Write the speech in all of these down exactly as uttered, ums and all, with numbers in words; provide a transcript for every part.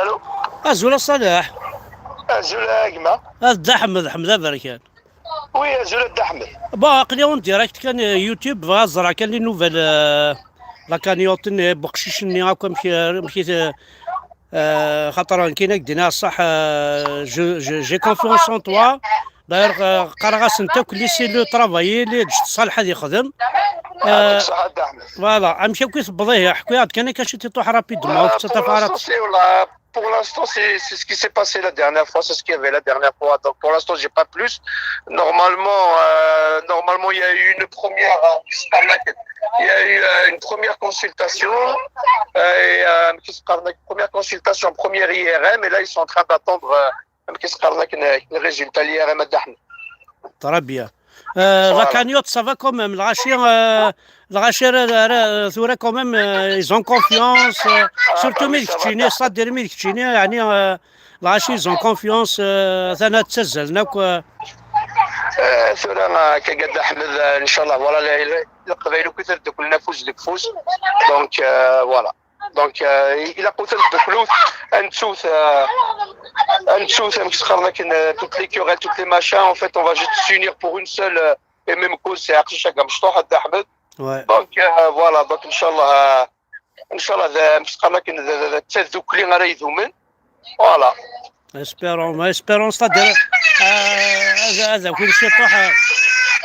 Allô. Azul a Ṣaleḥ. Azul a gma. A Dda Ḥmed, Ḥmed aberkan. Oui, azul a Dda Ḥmed. Bon, aql-i en direct kan, euh, YouTube, bɣiɣ ad ẓreɣ kan les nouvelles, euh, la cagnotte-nni, euh, beqcic-nni akk, amek, euh, amek i t-, euh, xaṭer nekkin ad k-d-iniɣ ṣṣeḥ, euh, je, je, j'ai confiance en toi. D'ailleurs, euh, qqareɣ-asent akk, laissez-le travailler, laissez-le ad yexdem. Euh, Ṣaḥa a Dda Ḥmed. Voilà, amek akk i tewweḍ ihi, ḥku-aɣ-d kan akka ciṭ rapidement, ur tettaṭṭaf ara. Pour l'instant, c'est c'est ce qui s'est passé la dernière fois, c'est ce qu'il y avait la dernière fois. Donc pour l'instant, j'ai pas plus. Normalement, euh, normalement, il y a eu une première, euh, il y a eu euh, une première consultation, euh, et, euh, qu'est-ce qu'on a, première consultation, première I R M, et là ils sont en train d'attendre euh, qu'est-ce qu'on a, le résultat de l'I R M à Dda Ḥmed. Très bien. Euh, la cagnotte, ça va quand même. Lɣaci, euh, lɣaci, euh, euh, tura quand même, euh, ils ont confiance. Euh, surtout mi d keččini, c'est-à-dire mi d keččini, yeɛni, euh, lɣaci, ils ont confiance, euh, atan ttazzalen akk, euh. Euh, tura, euh, akka a Dda Ḥmed, euh, ncallah, voilà, le, le, Leqbayel akk i terduklen afus deg ufus. Donc, euh, voilà. Donc, euh, il a posé le clou. En dessous, euh, en dessous, c'est ce qu'on a, euh, toutes les querelles, toutes les machins. En fait, on va juste s'unir pour une seule euh, et même cause, c'est Aqcic-agi amecṭuḥ, a Dda Ḥmed. Ouais. Donc, euh, voilà, donc, Inch'Allah, euh, Inch'Allah, d, d, d, d tadukli ara idumen. Voilà. Espérons, espérons, c'est-à-dire, euh, ad, ad akun ciṭuḥ,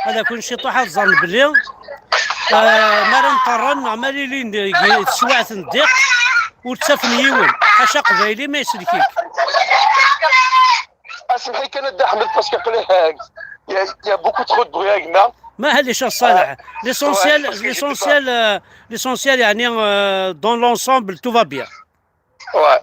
ad akun ciṭuḥ ad ẓren belli, euh, mi ara nṭerren, neɣ mi ara ilin deg teswiɛt n ddiq, ur ttafen yiwen, ḥaca aqbayli ma isellek-ik. Asmḥ-iyi kan a Dda Ḥmed, parce que aql-i, euh, il y a, il y a beaucoup trop de bruit avec ma. ما هاللي شاف صالح. L'essentiel, ouais, parce que j'ai l'essentiel, euh, l'essentiel, يعني, euh, dans l'ensemble, tout va bien. Ouais.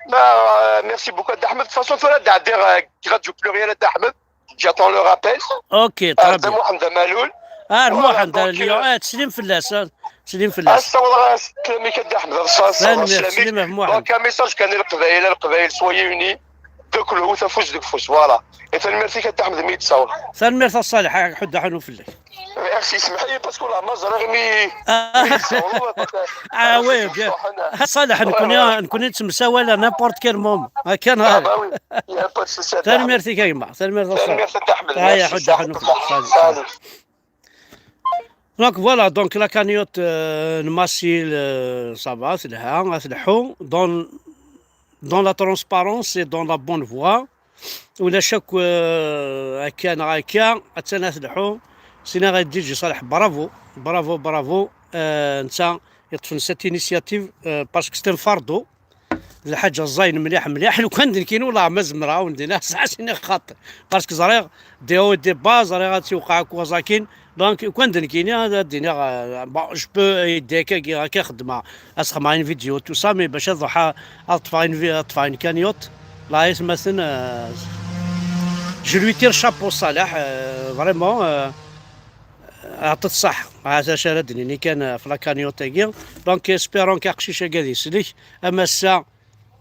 Bah, euh, merci beaucoup a Dda Ḥmed. De toute façon, tura ad ɛeddiɣ, euh, Radio Pluriel a Dda Ḥmed. J'attends leur appel. Ok, très bien. Dda Muḥend Amaloul. Ah, voilà, Muḥend, donc, euh, ah, teslim fell-as, ah, teslim fell-as. Ssawḍeɣ-as sslam-ik a Dda Ḥmed, ssawḍeɣ-as sslam-ik. Donc, un message kan i Leqbayel, a Leqbayel, soyez unis, dduklewt afus deg ufus, voilà. Et tanemmirt-ik a Dda Ḥmed mi yi-d-tessawleḍ. Tanemmirt a Ṣaleḥ, ḥedd aḥunu fell-ak. Merci, semmeḥ-iyi, parce que la ma ẓriɣ mi, ah, mi yi-d-tessawleḍ. Ah, oui, bien. Ṣaleḥ, nekkni, nekkni nettemsawal à n'importe quel moment. Ah, bah oui, il y a pas de souci. Tanemmirt-ik a gma, tanemmirt a Ṣaleḥ. Tanemmirt a Dda Ḥmed. Ah, merci, ḥedd aḥunu fell-ak. Salut. Donc voilà, donc la cagnotte, euh, n Masil, euh, ça va, telha, ad tleḥḥu, dans, dans la transparence et dans la bonne voie. Ulac akk, euh, akka neɣ akka, attan ad tleḥḥu. Sina ɣa D J Ṣaleḥ, bravo, bravo, bravo. Euh, netta yeṭṭfen cette initiative, euh, parce que c'est un fardeau. D lḥaǧa ẓẓayen mliḥ, mliḥ. Lukan d nekkini, wellah ma zemreɣ ad wen-d-iniɣ sɛa sin ixaṭer. Parce que ẓriɣ des hauts et des bas, ẓriɣ ad tt-iwqeɛ akk waẓakin. Donc, lukan d nekkini, ad, ad d-iniɣ, euh, bon, je peux aider akka, akka xeddmeɣ. Ad xedmeɣ une vidéo, tout ça, mais bac ad ṛuḥeɣ, ad ṭṭfeɣ une vi-, ad ṭṭfeɣ une cagnotte. La aytmaten, euh, je lui tire chapeau, Ṣaleḥ, euh, vraiment, euh, ɛṭi-t ṣṣeḥ. Ahat acu ara d-nini kan, euh, ɣef la cagnotte-agi. Donc, espérons que aqcic-agi ad isellek. Ama ass-a,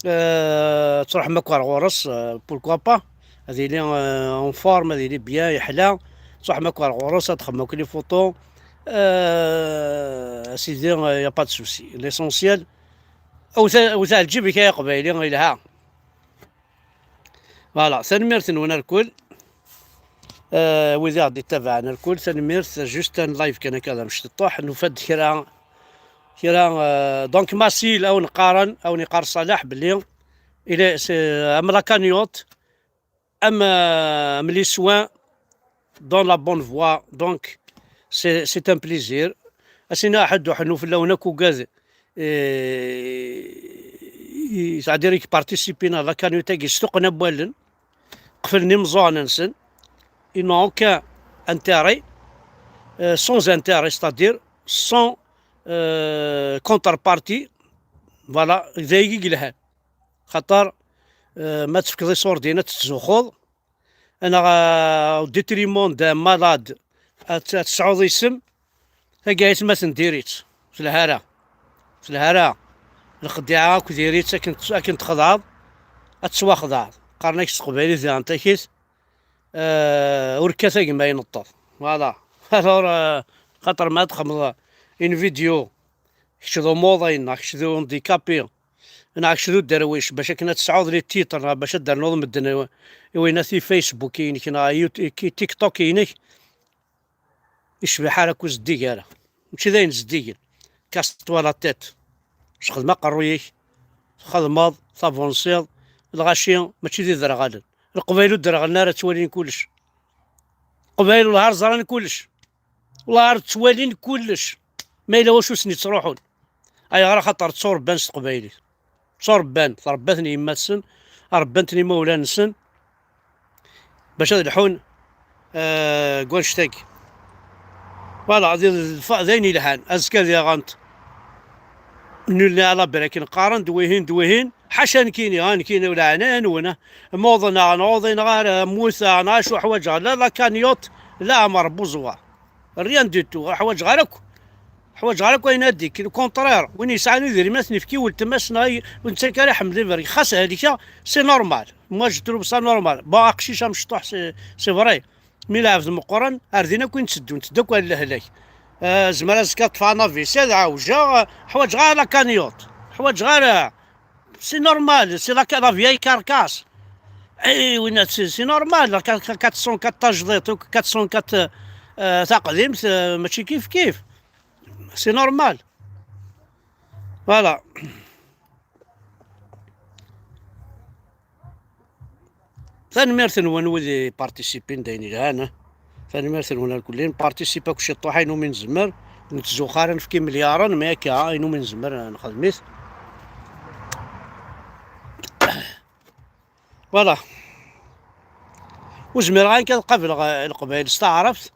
euh, ad truḥem akk ar ɣur-s, euh, pourquoi pas. Ad yili, euh, en forme, ad yili bien, yeḥla. Ad truḥem akk ar ɣur-s, ad txedmem akk les photos. Euh, a sidi, euh, y a pas de souci. L'essentiel, wwet, wwet ar lǧib-ik ay aqbayli, yelha. Voilà, tanemmirt-nwen a lkul. Euh, wid i ɣ-d-ittabaɛen a lkul, tanemmirt. Juste un live kan akka d amecṭuḥ. Nufa-d kra, kra, euh, donc Masil, a wen-qqaren, a wen-iqqar Ṣaleḥ belli il est, c'est, euh, am la cagnotte, am, euh, am les soins dans la bonne voie. Donc, c'est, c'est un plaisir. Asina ḥedd uḥennu fell-awen akk ugad, eh, c'est-à-dire i yparticipin ar la cagnotte-agi, stuqen awalen, qeflen imeẓẓuɣen-nsen, ils n'ont aucun intérêt, euh, sans intérêt, c'est-à-dire sans, euh, contrepartie. Voilà, d ayagi i yelhan. Xaṭer, euh, ma tefkeḍ iṣurdiyen ad tettzuxxuḍ, neɣ, euh, au détriment d'un malade, ad, ad tesɛuḍ isem, tagi aytmaten diri-tt. Telha ara. Telha ara. Lxeddiɛa akk diri-tt akken, akken txedɛeḍ, ad tettwaxedɛeḍ. Qqaren-ak s teqbaylit diɣen takit, euh, ur kkat a gma ineṭṭeḍ. Voilà. Alors, euh, xaṭer ma ad txedmeḍ une vidéo, kečč d umuḍin, neɣ kečč d handicapé, neɣ kečč d uderwic, bac akken ad tesɛuḍ les titres, neɣ bac ad d-ternuḍ medden i, i winna ti Facebook-inek, neɣ YouTube, TikTok-inek, ur yecbiḥ ara akk, ur zeddig ara. Mačči d ayen zeddigen. Casse-toi la tête. Sexdem aqerruy-ik, txedmeḍ, tavansiḍ, lɣaci mačči d iderɣalen. Leqbayel ur derɣlen ara, ttwalin kullec. Leqbayel wellah ar ẓran kullec. Wellah ar ttwalin kullec. Ma yella wacu sen-yettruḥun. Ayɣer? Axaṭer tturebban s teqbaylit. Tturebban, tṛebba-ten yemma-tsen, ṛebban-ten imawlan-nsen, bac ad lḥun, eh, deg wannect-agi. Voilà, d, d, d ayen yelhan. Azekka diɣen, nul à la brique, qqaren-d wihin d wihin, ḥaca nekkini, ha, nekkini, ur leɛnaya-nwen, ah, muḍneɣ, neɣ uḍineɣ ara, mmuteɣ, neɣ acu ḥwaǧeɣ, la la cagnotte, la amar buẓwa. Rien du tout, ḥwaǧeɣ ara akk. Ḥwaǧeɣ ara akk ayen ad d-ikk. Le contraire, win yesɛan idrimen ad ten-ifk i weltma-s, neɣ i, ur nettak ara iḥemmel iberri. Xas helkeɣ, c'est normal. Moi, je trouve ça normal. Bon, aqcic amecṭuḥ, c'est, c'est vrai. Mi lɛebd meqqren, ar din akk i nteddu, nteddu akk ar lehlak. Ah, zemreɣ azekka ad ṭṭfeɣ un A V C, ad ɛawjeɣ, ah, ḥwaǧeɣ ara la cagnotte. Ḥwaǧeɣ ara, c'est normal, c'est la, la vieille carcasse. Eh, winna, c'est, c'est normal, la quatre cent quatre tajdiṭ, ou quatre cent quatre, euh, taqdimt, euh, mačči kif kif. C'est normal. Voilà. Tanemmirt-nwen wid i participin, d ayen yelhan, eh. Tanemmirt-nwen a lkulli. Nparticipe akk ciṭuḥ, ayen umi nezmer. Ur nettzuxxu ara nefk imelyaṛen, mais akka, ayen umi nezmer, eh, nexdem-it. Voilà. Ur zmireɣ ara ad qableɣ, eh, Leqbayel s taɛrabt.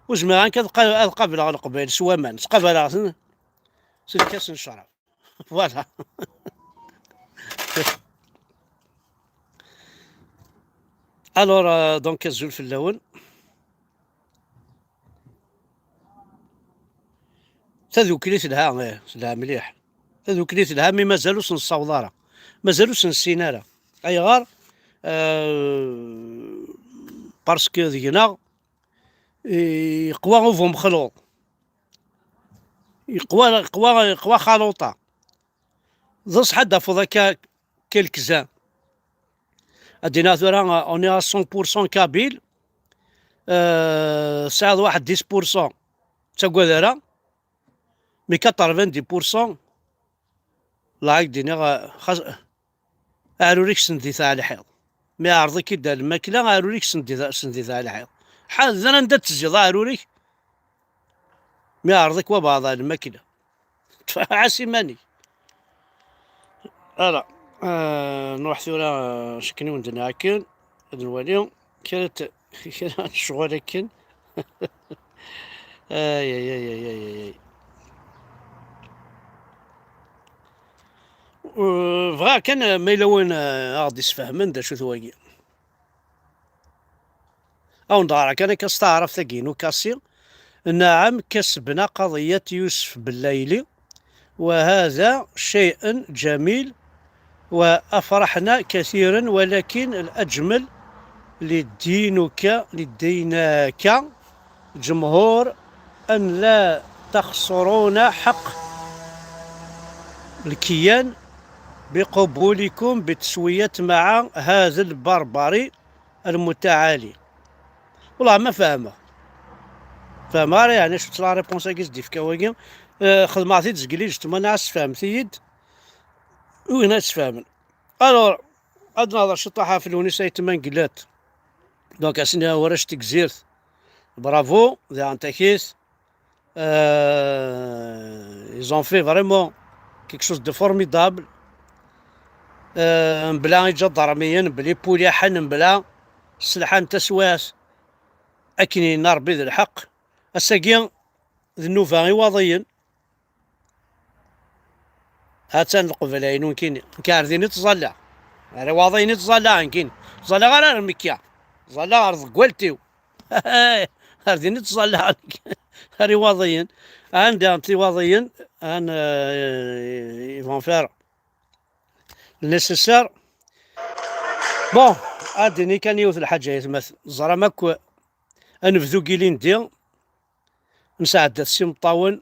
Ur zmireɣ ara ad qa-, ad qableɣ Leqbayel s waman. Ttqabaleɣ-ten s lkas n ccrab. Voilà. Alors, euh, donc, azul fell-awen. Tadukli telha, eh, telha mliḥ. Tadukli telha, mi mazal ur s-nessaweḍ ara. Mazal ur s-nessin ara. Ayɣer? Euh, parce que deg-neɣ, eh, yeqwa ubumexluḍ. Yeqwa, yeqwa, yeqwa xaluṭa. D ṣṣeḥ ad d-tafeḍ akka quelques-uns. Ad d-iniɣ tura, on est à cent pour cent kabyle. Euh, tesɛiḍ waḥed dix pour cent, ur ttagad ara. Mais quatre-vingt-dix pour cent, la, ad d-iniɣ, euh, xas, aɛrur-ik send-it ɣer lḥiḍ. Mi ɛreḍ-ik-id ar lmakla, aɛrur-ik send-it, send-it ɣer lḥiḍ. Ḥader anda d-tezziḍ aɛrur-ik. Mi ɛreḍ-ik wabɛaḍ ar lmakla. Ɛas iman-ik. Ala. Ah, nruḥ tura, ah, akken i wen-d-nniɣ akken. Ad nwali kra n t-, kra n ccɣel akken. Ay, ay, ay, ay, ay, ay, ay. Uh, bɣiɣ kan, uh, ma yella win, uh, aɣ-d-isfehmen d acu-t wagi. Ad wen-d-ɣreɣ kan akka s taɛrabt-agi-inu kasi. نعم، كسبنا قضية يوسف بلايلي، وهذا شيء جميل، وأفرحنا كثيرا، ولكن الأجمل لدينك، لديناك جمهور، أن لا تخسرون حق الكيان بقبولكم بتسوية مع هذا البربري المتعالي. والله ما فاهمه. فاهمه راه، يعني، شفت la réponse-agi s-d-ifka wagi. آه، خدمة عطيت زقلي جتما ناس فهمتيد. وهنا تفهمن. Alors، ad nehḍer ciṭuḥ ɣef Lewnis Ayt Mengellat. Donc, ass-nni warrac Tegzirt. Bravo, d aɛentakit. Euh, ils ont fait vraiment quelque chose de formidable. Euh, mebla iǧadarmiyen, mebla ipuliḥen, mebla sselḥan taswiɛt. Akken yenna Rebbi d lḥeqq. Ass-agi d nnuba i Iwaḍiyen. Ha-tt-an lqebla-inu nekkini. Nekk ar din i ttẓallaɣ. Ar Iwaḍiyen i ttẓallaɣ nekkini. Ttẓallaɣ ara ar Mekka. Ttẓallaɣ ar tḍeggalt-iw. Ar din i ttẓallaɣ nekk. Ar Iwaḍiyen. Anda n Iwaḍiyen, an, euh, ils vont faire le nécessaire. Bon, ad d-ini kan yiwet lḥaǧa, aytmaten. Teẓram akk, ad nebdu deg ilindi, nesɛedda-t s imeṭṭawen,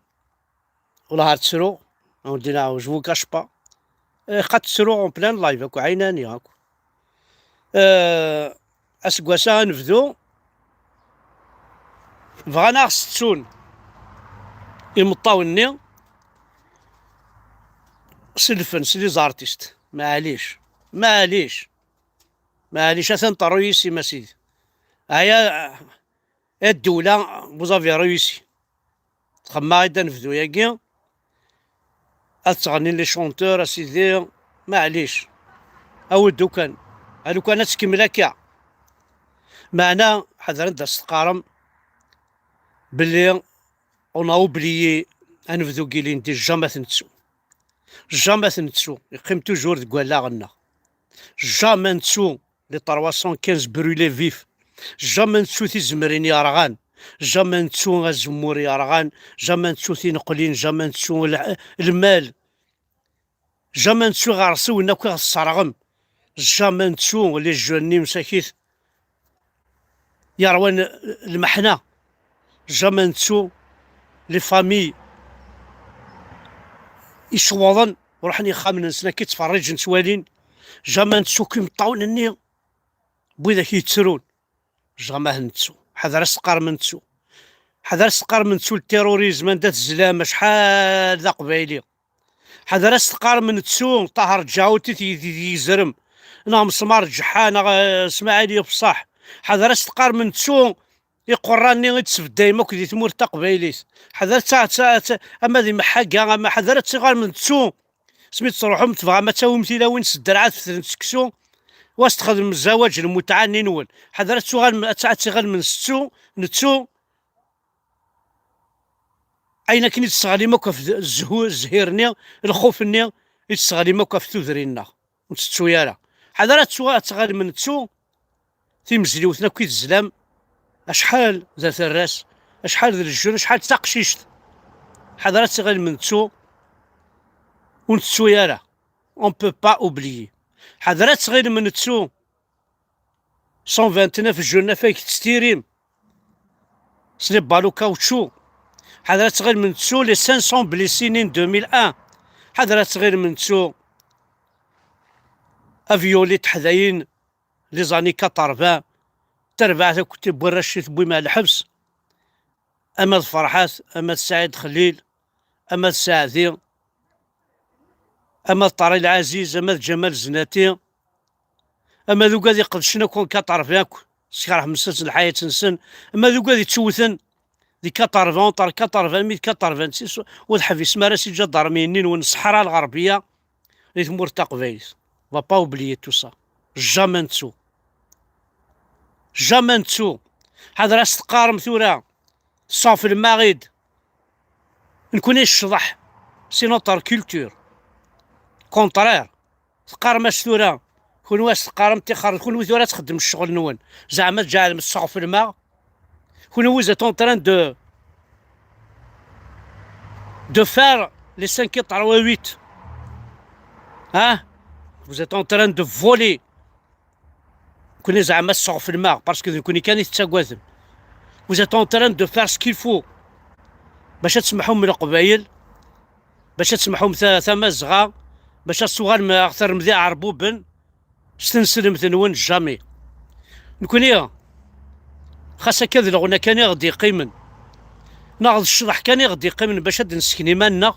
Wellah ar ttruɣ, ad wen-d-iniɣ, je vous cache pas. Eh, qad tettru en plein live akk, ɛinani akk. Eh, aseggas-a ad nebdu. Bɣan ad ɣ-settun imeṭṭawen-nni s lfen, s les artistes. Maɛlic. Maɛlic. Maɛlic, atan terru-yi-s-im, a sidi. Aya, a ddewla, vous avez réussi. Txemma-id anebdu-yagi, ad ttɣennin les chanteurs, a sidi, maɛlic. Awi-d ukan. A lukan ad tkemmel akka. Meɛna, ḥadren ad as-teqqarem belli on a oublié anebdu n yilindi, jamais ad t-nettu. Jamais ad t-nettu. Yeqqim toujours deg wallaɣ-nneɣ. Jamais ad nettu les trois cent quinze brûlés vifs. Jamais ad nettu tizemrin yerɣan. Jamais ad nettu azemmur yerɣan. Jamais ad nettu tineqlin. Jamais ad nettu l-, lmal. Jamais ad nettu iɣersiwen akk i ɣ-tesserɣem. Jamais ad nettu les jeunes-nni msakit yerwan lmeḥna. Jamais ad nettu les familles icewḍen, ruḥen ixxamen-nsen akka ttferriǧen, ttwalin. Jamais ad nettu akk imeṭṭawen-nni n widak yettrun. Jamais ad nettu. Ḥader ad s-teqqarem nettu. Ḥader ad s-teqqarem nettu le terrorisme, anda tezlam, acḥal d aqbayli. Ḥader ad s-teqqarem nettu Ṭaher Ǧaɛut i t-, i t-, i t-yezrem, neɣ Mesmar Ǧeḥḥa, neɣ, eh, Smaɛil Yefṣaḥ. Ḥader ad s-teqqarem nettu iqerra-nni i d-tesbeddayem akk di tmurt taqbaylit. Ḥader ad tt-, ad tt-, ad tt-, ama d imeḥḥaga, ama ḥader ad tiɣalem nettu. Asmi d-truḥem tebɣam ad tawim tilawin s dderɛ ad fetlen seksu, wa s-txedmem zawaǧ lmutɛa-nni-nwen. Ḥader ad tuɣalem, ad tt-, ad tiɣalem nettu, nettu. Ayen akken i tesseɣlim akk ɣef zzhu-, zzhir-nni, lxuf-nni, i tesseɣlim akk ɣef tudrin-nneɣ. Ur nettu ara. Ḥader ad ttu-, ad tɣalem nettu timezliwt akk i tezlam, acḥal d aterras, acḥal d lejjun, acḥal d taqcict. Ḥader ad tɣalem nettu, ur nettu ara. On peut pas oublier. Ḥader ad tɣalem nettu cent vingt-neuf jeunes afag tetttirim s les balles au caoutchouc. Ḥader ad tɣilem nettu les cinq cents blessés-nni n deux mille un. Ḥader ad tɣilem nettu avyul i teḥdayin les années quatre-vingts. Tarbaɛt akk n warrac i tewwim ar lḥebs. Ama d Ferḥat, ama d Saɛid Xellil, ama d Saɛdi, ama d Ṭari Lɛaziz, ama d Ǧamal Znati, ama d ugad iqedcen akk en quatre-vingts akk, skerhen-asen lḥayat-nsen, ama d ugad ittewten di quatre-vingts, entre quatre-vingts mille quatre-vingt-six, ur teḥbisem ara si ǧadarmiyin-nni-nwen Ṣṣeḥra Lɣerbiya di tmurt taqbaylit. Va pas oublier tout ça. Jamais nettu. Jamais nettu. Ḥader ad s-teqqarem tura, tesseɣflem-aɣ-id. Nekkni ccḍeḥ, c'est notre culture. Contraire. Teqqarem-as tura, kunwi as-teqqarem tixer, kunwi tura txeddmem ccɣel-nwen. Zeɛma tǧeɛlem tesseɣflem-aɣ? Kunwi, vous êtes en train de, de faire les cinq et trois huit. Hein? Vous êtes en train de voler. Nekkni zeɛma tesseɣflem-aɣ, parce que d nekkni kan i tettagadem. Vous êtes en train de faire ce qu'il faut bac ad tsemḥum Leqbayel, bac ad tsemḥum ta-, Tamazɣa, bac ad tuɣalem ɣer termdi Iɛerbuben s tenselmt-nwen, jamais. Nekkni, xas akka d leɣna kan i ɣ-d-yeqqimen, neɣ d ccḍeḥ kan i ɣ-d-yeqqimen bac ad d-nesken iman-nneɣ,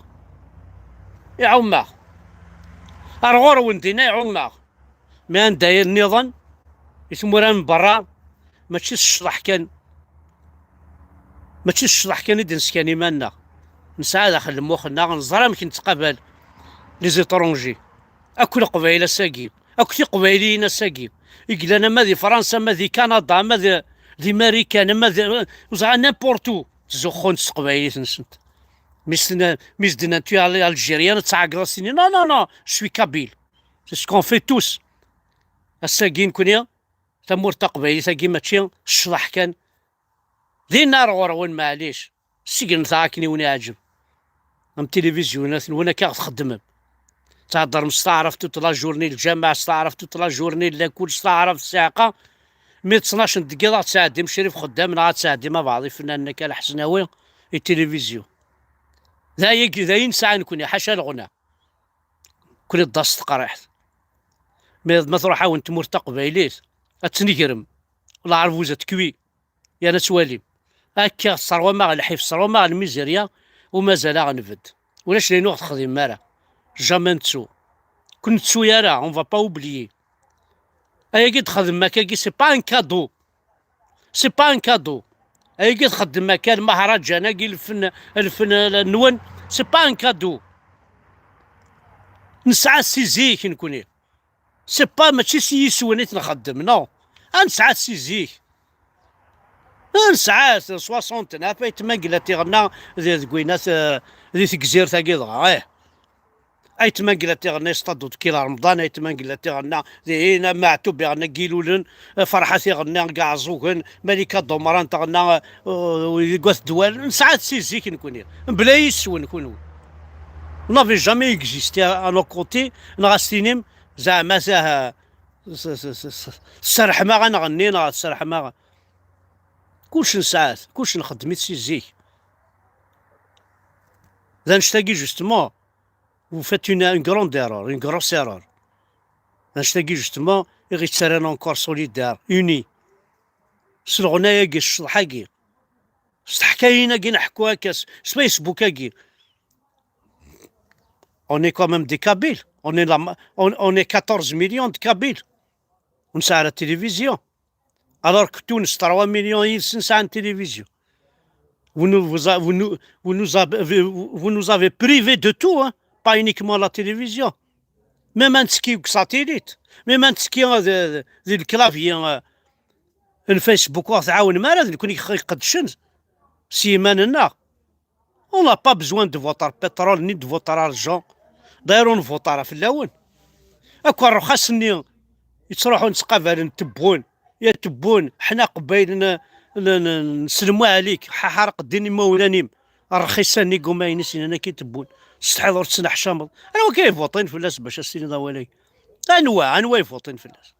iɛum-aɣ. Ar ɣur-wen dinna iɛum-aɣ. Mi anda nniḍen, i tmura n berra, mačči s ccḍeḥ kan, mačči s ccḍeḥ kan i d-neskan iman-nneɣ. Nesɛa daxel lmux-nneɣ, neẓra amek nettqabal les étrangers. Akk Leqbayel ass-agi, akk Tiqbayliyin ass-agi, i yellan ama di Fransa, ama di Kanada, ama di, di Marikan, ama di, ur ẓriɣ, n'importe où, ttzuxxunt s teqbaylit-nsent. Mi s-, mi s-d-nnant tu es algérien, ad tɛeggeḍ, ad s-tini, non, non, non, je suis kabyle. C'est ce qu'on fait tous. Ass-agi nekkni, tamurt taqbaylit-agi mačči ccḍeḥ kan. Dinna ar ɣur-wen, maɛlic. Ssignet-aɣ akken i wen-iɛǧeb. Am tilivizyu-nwen akka ɣ-txeddmem. Theddrem s taɛrabt toute la journée, lǧameɛ s taɛrabt toute la journée, lakul s taɛrabt, ssiɛqa. Mi d ttnac n deg iḍ ad tɛeddim Crif Xeddam neɣ ad tɛeddim abeɛḍ ifennanen akka Lḥesnawi i tilivizyu. D ayagi, d ayen sɛan nekkni, ḥaca leɣna. Kul iḍ s teqriḥt. Ma, ma truḥ-awen tmurt taqbaylit, ad tnegrem. Leɛreb uzat kwi. Yerna ttwalim. Akka, tesserwam-aɣ lḥif, tesserwam-aɣ lmizirya, u mazal-aɣ nbedd. Ulac d ayen ur ɣ-texdimem ara. Jamais nettu. Ur ken-nettu ara, on va pas oublier. Ayagi d-xedmem akkagi, c'est pas un cadeau. C'est pas un cadeau. Ayagi txeddem akka lmahraǧan-agi, lfen, lfen, nwen, c'est pas un cadeau. Nesɛa si zik nekni. C'est pas, mačči s yiswen i t-nxeddem, non. Ad nesɛa si zik. Ad nesɛa soixante-neuf, aytma n Glat iɣenna di, deg winat, eh, di tegzirt-agi dɣa, eh. Aytma n Glat iɣenna Stade Kil Remḍan, aytma n Glat iɣenna dihin, Maɛtub iɣenna Gilulen, eh, Ferḥat iɣenna Gaɛẓugen, Malika Domran teɣenna, eh, deg At Dwal. Nesɛa si zik nekni. Mebla yiswen kunwi. N'avait jamais existé à nos côtés, neɣ ad s-tinim, zeɛma, ah, s-, s-, s-, s-, tserrḥem-aɣ ad nɣenni neɣ tserrḥem-aɣ. Kullec nesɛa-t, kullec nxeddem-it si zik. D annect-agi, justement, vous faites une, une grande erreur, une grosse erreur. D annect-agi, justement, i ɣ-yettarran encore solidaires, unis. S leɣnaya-agi, s ccḍeḥ-agi, s teḥkayin-agi neḥku akka, s, s Facebook-agi. On est quand même des Kabyles. On est la ma-, on, on est quatorze millions de Kabyles. Ur nesɛi ara télévision. Alors que Tunes, trois millions yid-sen sɛan télévision. Vous nous, vous a-, vous nous, vous nous avez, vous, vous nous avez privés de tout, hein. Pas uniquement la télévision. Même un ski satellite. Même un ski, euh, de, de, de clavier, euh, n Facebook, ur ɣ-tɛawnem ara, d nekkni i ɣ-iqeddcen s yiman-nneɣ. On n'a pas besoin de votre pétrole ni de votre argent. D'ailleurs, ur nvuṭ ara fell-awen. Akk rrxas-nni yettruḥun ttqabalen tebbun, ya tebbun, ḥna qbaylen n-, n-, n-, nselmu ɛlik, ḥaḥareq ddin imawlan-im, rrxisa-nni n umaynis inan akka i tebbun. Setḥiḍ ur tettneḥcameḍ. Anwa akka ivuṭin fell-as bac ad s-tiniḍ awal-agi? Anwa, anwa ivuṭin fell-as?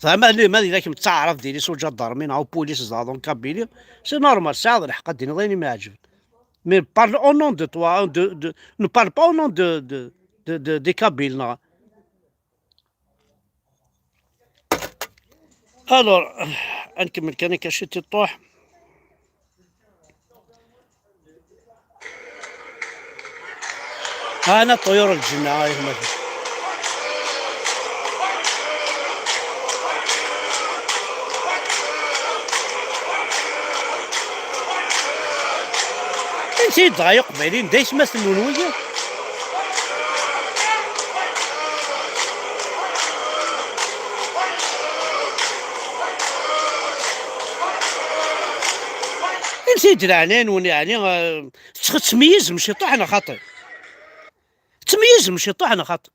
Zɛama li ma yella kemm d taɛrabt, diri s uǧadarmi neɣ upulis zdaɣ en Kabylie, c'est normal, tesɛiḍ lḥeqq ad d-tiniḍ ayen i m-iɛeǧben. Mais parle au nom de toi, de, de, ne parle pas au nom de, de, de, de, des Kabyles, neɣ. Alors, ad nkemmel kan akka ciṭ i ṭṭuḥ. هانا طيور الجنة، هاي هما. انت دايق بعدين دايس مثل ونوية. انت دلعنين ون-، يعني، آه، تخ-، تميز مشي طحنا خاطر. تميز مشي طحنا خاطر.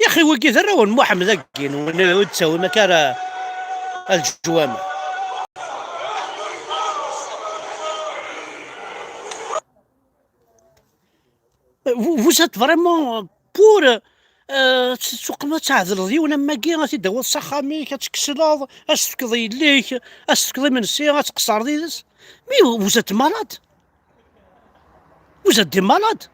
يا أخي، ويقي ذرة والمحمد أقين، ون-، وتسوي ما كان الجوامع. Vous, vous êtes vraiment pour, euh, تسوق ما تعذر ذيونا ما قينا تدور سخاميك، تكسلوض، أستك ضيليك، أستك ضي من السيارة، تقصر ذي ذس. Mais vous, vous êtes malade. Vous êtes des malades.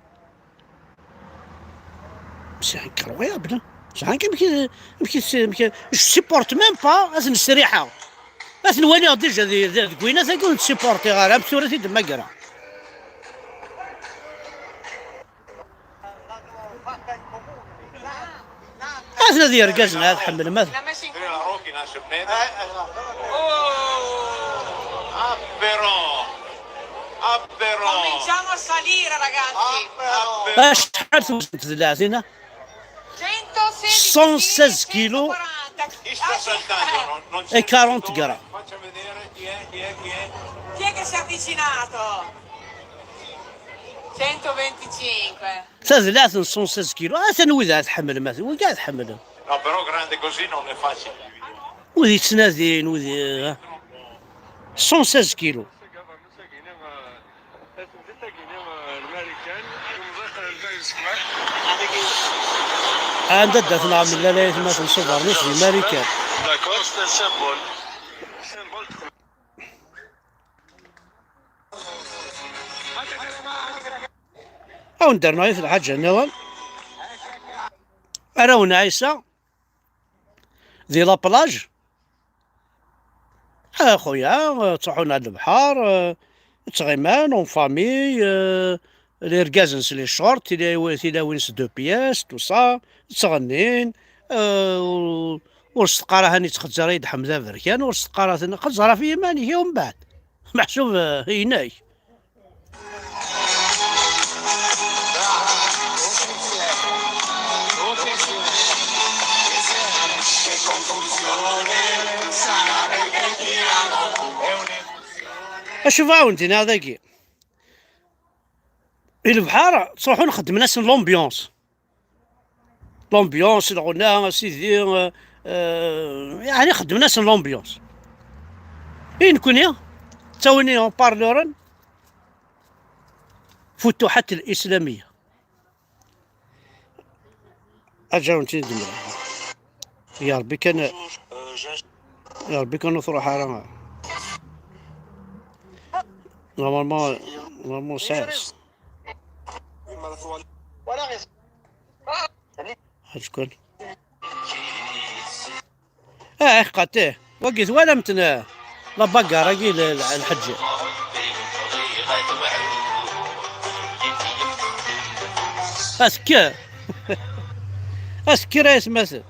C'est incroyable, hein. C'est incroyable. Je supporte même pas هذه السريحة. Ad nwaliɣ déjà di, di, deg winat-agi ur nettsupportiɣ ara, am tura t-id-mmagreɣ. Ad nadi irgazen ad ḥemmlen, ma. Ah, però. Ah, però. Cominciamo a salire, ragazzi. Ah, però. Acḥal tewzem tedlaɛt-ina? Cent seize kilos et quarante grammes. Chi è che si è avvicinato? Centoventicinque. Tadlaɛt n cent seize kilos. Atan wid ara tḥemmlem, atan wid ara tḥemmlem. No, però grande così non è facile. Wid yettnadin, wid, eh, cent seize kilos. Anda d-, ad ten-nɛemmel lala aytmaten s ubeṛnus di Marikan. D'accord, c'est un symbole. Ad wen-d-rnuɣ yiwet lḥaǧa nniḍen. Arraw n Ɛisa di la plage, a xuya, ttruḥun ar lebḥer, ttɣiman en famille, irgazen s les shorts, tila-, tilawin s deux pièces, tout ça, ttɣennin, ur, ur s-teqqar ahan yettxezzir-iyi-d Ḥmed Aberkan, ur s-teqqar aten-, xezzer ɣef yiman-ik, umbeɛd meḥsub, eh, inek. Acu bɣa wen-d-iniɣ dagi? I lebḥer ttruḥun xeddmen-asen l'ambiance. L'ambiance, lɣenna, a sidi, eh, eh, yeɛni xeddmen-asen l'ambiance. I nekni, ttawin haut-parleuren, Futuḥat Lislamiyya. Aǧawent-iyi-d mliḥ. Ya Ṛebbi kan, ya Ṛebbi kan ur truḥ ara. Normalement, normalement sɛiɣ. Acku. Ah, iḥqaṭ, ih. Wagi twalam-ten, eh, la bagarre-agi, l-, l-, lḥeǧǧi. Atekker. Atekker ay atmaten.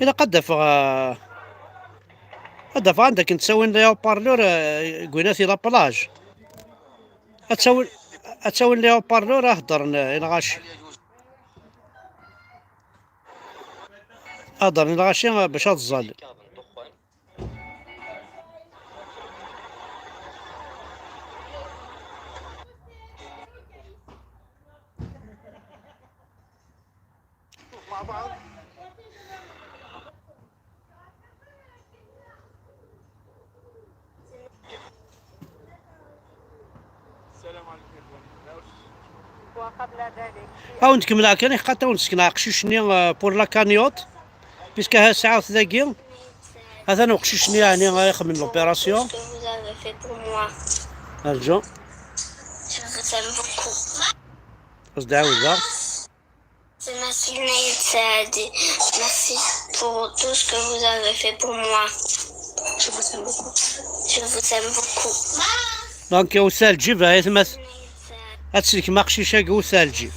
Ilaq ad d-afeɣ, eh, ad d-afeɣ anda akken ttawin les haut-parleurs, eh, deg winat i la plage. Ad tawin, ad tawin les haut-parleurs, ad heddren, eh, i lɣaci. Ad heddren i lɣaci, eh, bac ad ẓẓallen. وقبل ذلك. Ad wen-d-kemmleɣ kan, iḥqaṭ ad wen-d-sekneɣ aqcic-nni, euh, pour la cagnotte, puisque ha sɛiɣ-t dagi. Atan uqcic-nni, yeɛni, ixemmem l'opération. Vous avez fait pour moi. Rǧu. Je vous aime beaucoup. Ad s-d-ɛawdeɣ. Merci Naïd Saadi. Merci pour tout ce que vous avez fait pour moi. Je vous aime beaucoup. Je vous aime beaucoup. Donc, wet-as lǧib, ay atmaten. Ad tsellkem aqcic-agi, wet-as lǧib.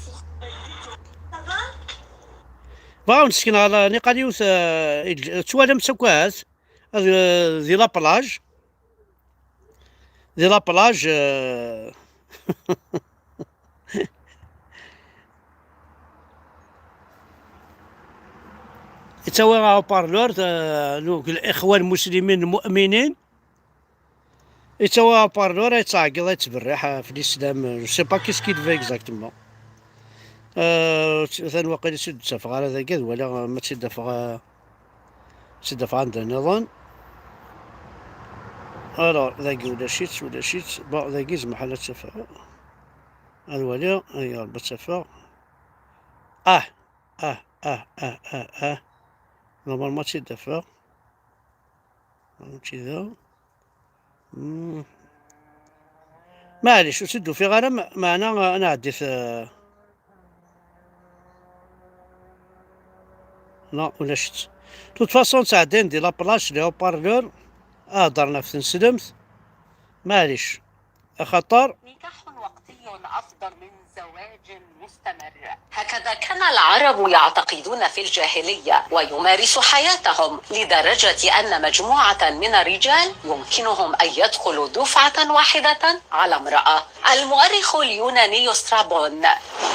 Bɣiɣ ad wen-d-sekneɣ niqal yiwet, euh, twalam-tt akk ahat, ad, euh, di la plage. Di la plage, euh, yettawi haut-parleur, euh, n l'Ixwan Muslimin Mu'minin. Yettawi haut-parleur, yettɛeggiḍ, yettberriḥ, euh, ɣef l'islam. Je sais pas qu'est-ce qu'il veut exactement. Euh, atan waqil ur tt-id-ttafeɣ ara dagi, ad waliɣ, euh, ma tt-id-afeɣ, euh, Tteddeɣ anda nniḍen. Alors, dagi ulac-itt, ulac-itt. Bon, dagi zemḥal ad tt-afeɣ. Ad waliɣ, ay Ṛebbi ad tt-afeɣ. Ah, ah, ah, ah, ah. Normalement ad tt-id-afeɣ. Mačči da. Hmm. Maɛlic, ur tt-id-ufiɣ ara, me-, meɛna, eh, ad nɛeddi-t, eh, non, ulac-itt. De toute façon, ttɛeddayen di la plage, les haut-parleurs, ad heddren ɣef tneslemt. Maɛlic, axaṭer نكاح وقتي أفضل من زواج مستمر. هكذا كان العرب يعتقدون في الجاهلية ويمارسوا حياتهم، لدرجة أن مجموعة من الرجال يمكنهم أن يدخلوا دفعة واحدة على امرأة. المؤرخ اليوناني سترابون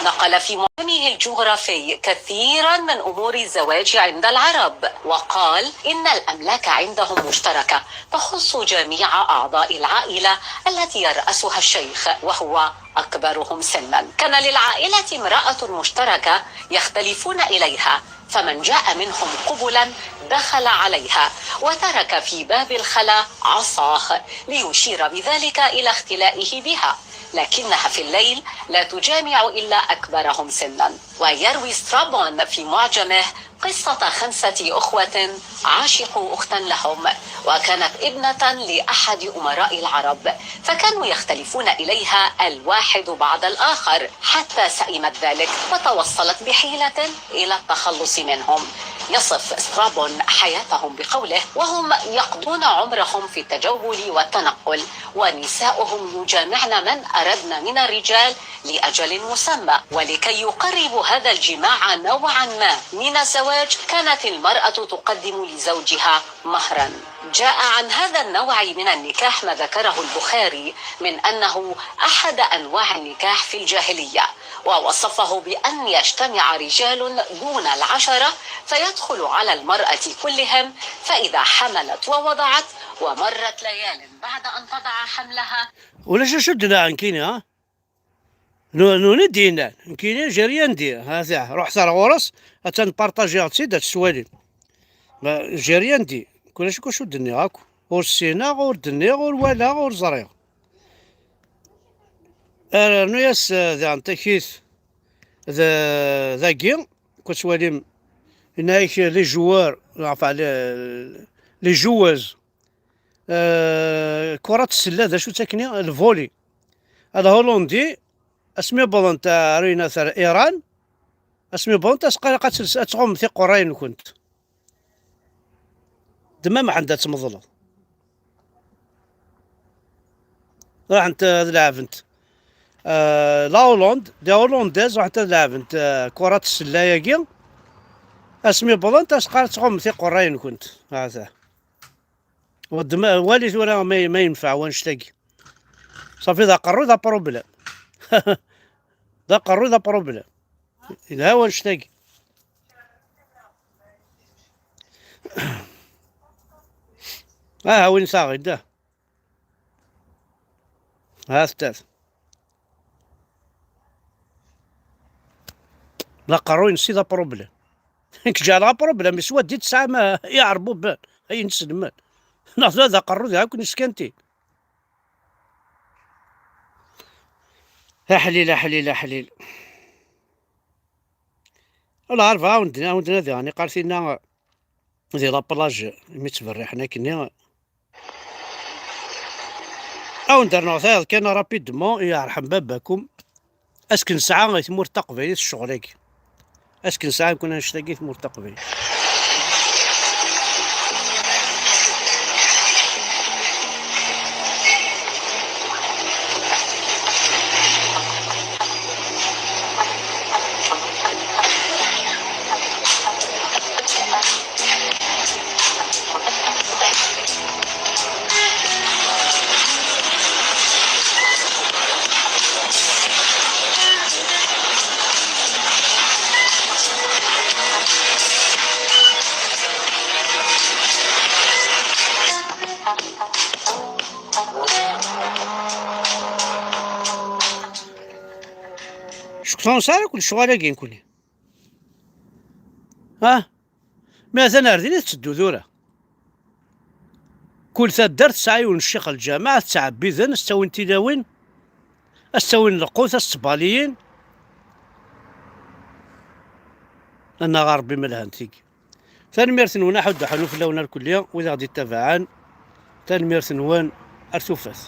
نقل في معجمه الجغرافي كثيرا من أمور الزواج عند العرب، وقال إن الأملاك عندهم مشتركة تخص جميع أعضاء العائلة التي يرأسها الشيخ، وهو أكبرهم سنا. كان للعائلة امرأة مشتركة يختلفون إليها، فمن جاء منهم قبلا دخل عليها وترك في باب الخلا عصاه ليشير بذلك إلى اختلائه بها، لكنها في الليل لا تجامع إلا أكبرهم سنا. ويروي سترابون في معجمه قصة خمسة أخوة عاشقوا أختا لهم، وكانت ابنة لأحد أمراء العرب، فكانوا يختلفون إليها الواحد بعد الآخر حتى سئمت ذلك، فتوصلت بحيلة إلى التخلص منهم. يصف سترابون حياتهم بقوله: وهم يقضون عمرهم في التجول والتنقل، ونساؤهم يجامعن من أردن من الرجال لأجل مسمى، ولكي يقربوا هذا الجماع نوعا ما من الزواج، كانت المرأة تقدم لزوجها مهرا. جاء عن هذا النوع من النكاح ما ذكره البخاري من أنه أحد أنواع النكاح في الجاهلية، ووصفه بأن يجتمع رجال دون العشرة فيدخل على المرأة كلهم، فإذا حملت ووضعت ومرت ليال بعد أن تضع حملها. Ulac acu d-nnan nekkini, ha? Nu-, nuni d-yennan, nekkini j'ai rien dit, ha, ruḥet ar ɣur-s, attan partagiɣ-tt-id, ad tt-twalim. Ma, j'ai rien dit, kulac akk acu d-nniɣ akk. Ur ssineɣ, ur d-nniɣ, ur walaɣ, ur ẓriɣ. Rnu-yas, eh, daɣen takit d-, dagi, ku tettwalim, yenna-ak les joueurs, enfin, les, les joueuses. Eh, kurat ssella, d acu-tt akkenni? Le volley. Alhulundi, asmi wwḍent ar, ar Iran, asmi wwḍent, as-qqaren ad tels-, ad tɣumm tiqerray-nkent. D ma Mḥend ad tmeḍleḍ. Ruḥent ad lɛebent. Eh, la Hollande, des Hollandaises, ruḥent ad lɛebent, eh, kurat ssella-agi. Asmi wwḍent, as-qqaren ad tɣumm tiqerray-nkent. Hata. Waddem, wali tura ma, ma yenfeɛ wanect-agi. Safi d aqerru d apṛublem. D aqerru d apṛublem. Yelha wanect-agi. Aha, win taɣ-id, ah. Ha tettat. D aqerruy-nnes i d apṛublem. Nekk ǧeɛleɣ apṛublem, iswa-d i tesɛam, ah, iɛerbuben, ay inselmen. Neɣ tura d aqerru d akk neskanti. Aḥlil, aḥlil, aḥlil. Wala, ɛerf, awen-d-, awen-d-nadiɣ, niqar tinna di la plage, mi ttberriḥen akkenni. Awen-d-rnuɣ tayeḍ kan rapidement, yerḥem baba-kum. Ass-k nesɛa i tmurt taqbaylit ccɣel-agi. Ass-k nesɛa nekkni annect-agi i tmurt taqbaylit. Cukkeɣ nesɛa akk lecɣal-agi nekkni. Ah, mi atan ar din i tetteddu tura. Kul taddart tesɛa yiwen n ccix lǧameɛ, ad ttɛebbiden, ad s-ttawin tilawin, ad s-ttawin lqut, ad s-ttbaliyin. Annaɣ a Ṛebbi ma lhant tigi. Tanemmirt-nwen, aḥuddu ḥunu fell-awen arkelli, wid aɣ-d-ittabaɛen. Tanemmirt-nwen, ar tufat.